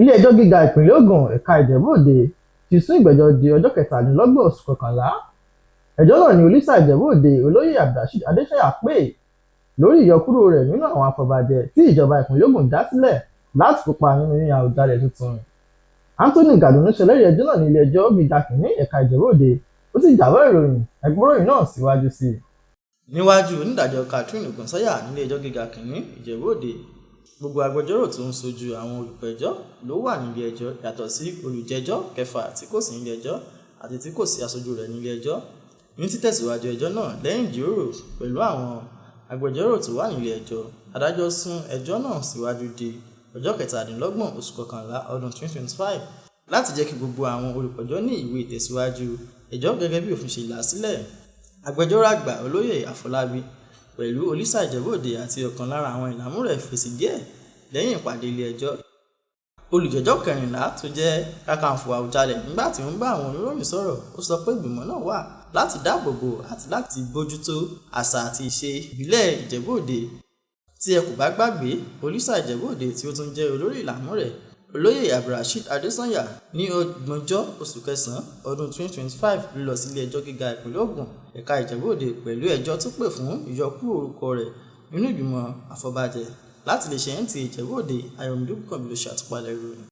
Ilé-ẹjọ́ gíga ìpínlẹ̀ Ògùn ẹ̀ka Ìjẹ̀bú-Òde ti sún ìgbẹ́jọ́ di ọjọ́ 23 oṣù kọkànlá. Ẹjọ́ náà ní Olísà Ìjẹ̀bú-Òde, Olóyè Abdulrasheed Adéṣáyà pè lórí ìyọkúrò rẹ̀ nínú àwọn afọbajẹ tí ìjọba ìpínlẹ̀ Ògùn dá sílẹ̀ láti kópa nínú yíyan Àwùjalẹ̀ tuntun. Anthony Gàdúnú ṣẹlẹ́rìí ẹjọ́ náà ní ilé-ẹjọ́ gíga kìíní ẹ̀ka Ìjẹ̀bú-Òde, ó sì jábọ̀ ìròyìn. Ẹ gbọ́ròyìn náà síwájú sí i. Níwájú onídàájọ́ Catherine Ogunsanya nílé-ẹjọ́ gíga kìíní Ìjẹ̀bú-Òde, gbogbo agbẹjọ́rò tó ń ṣojú àwọn olùpẹ̀jọ́ ló wà nílé-ẹjọ́ yàtọ̀ sí olùjẹ́jọ́ kẹfà tí kò sí nílé-ẹjọ́ àti tí kò sí aṣojú rẹ̀ nílé-ẹjọ́. Ní títẹ̀síwájú ẹjọ́ náà lẹ́yìn ìjíròrò pẹ̀lú àwọn agbẹjọ́rò tó wà nílé-ẹjọ́, adájọ́ sún ẹjọ́ náà síwájú di ọjọ́ 27 oṣù kọkànlá ọdún 2025 láti jẹ́ kí gbogbo àwọn olùpẹ̀jọ́ ní ìwé ìtẹ̀síwájú ẹjọ́ gẹ́gẹ́ bí òfin ṣe là á sílẹ̀. Agbẹjọ́rò àgbà Olóyè Àfọlábí pẹ̀lú Olísà Ìjẹ̀bú-Òde àti ọ̀kan lára àwọn ìlàmú rẹ̀ fèsì díẹ̀ lẹ́yìn ìpàdé ilé-ẹjọ́. Olùjẹ́jọ́ kẹrìnlá tó jẹ́ Kakanfò Àwùjalẹ̀ nígbà tí ó ń bá àwọn oníròyìn sọ̀rọ̀, ó sọ pé ìgbìmọ̀ náà wà láti dáàbò bo àti láti bójútó àṣà àti ìṣe ìbílẹ̀ Ìjẹ̀bú-Òde. Tí ẹ kò bá gbàgbé, Olísà Ìjẹ̀bú-Òde tí ó tún jẹ́ olórí ìlàmúrẹ̀, Olóyè Abdulrasheed Adéṣáyà ní ọgbọ̀njọ́ oṣù kẹsàn-án ọdún 2025 ló lọ sí ilé-ẹjọ́ gíga ìpínlẹ̀ Ògùn ẹ̀ka Ìjẹ̀bú-Òde pẹ̀lú ẹjọ́ tó pè fún ìyọkúrò orúkọ rẹ̀ nínú ìgbìmọ̀ afọbajẹ. Láti iléeṣẹ́ NTA Ìjẹ̀bú-Òde, Ayọ̀mídé Ògúnkànmí ló ṣe àtúpalẹ̀ ìròyìn.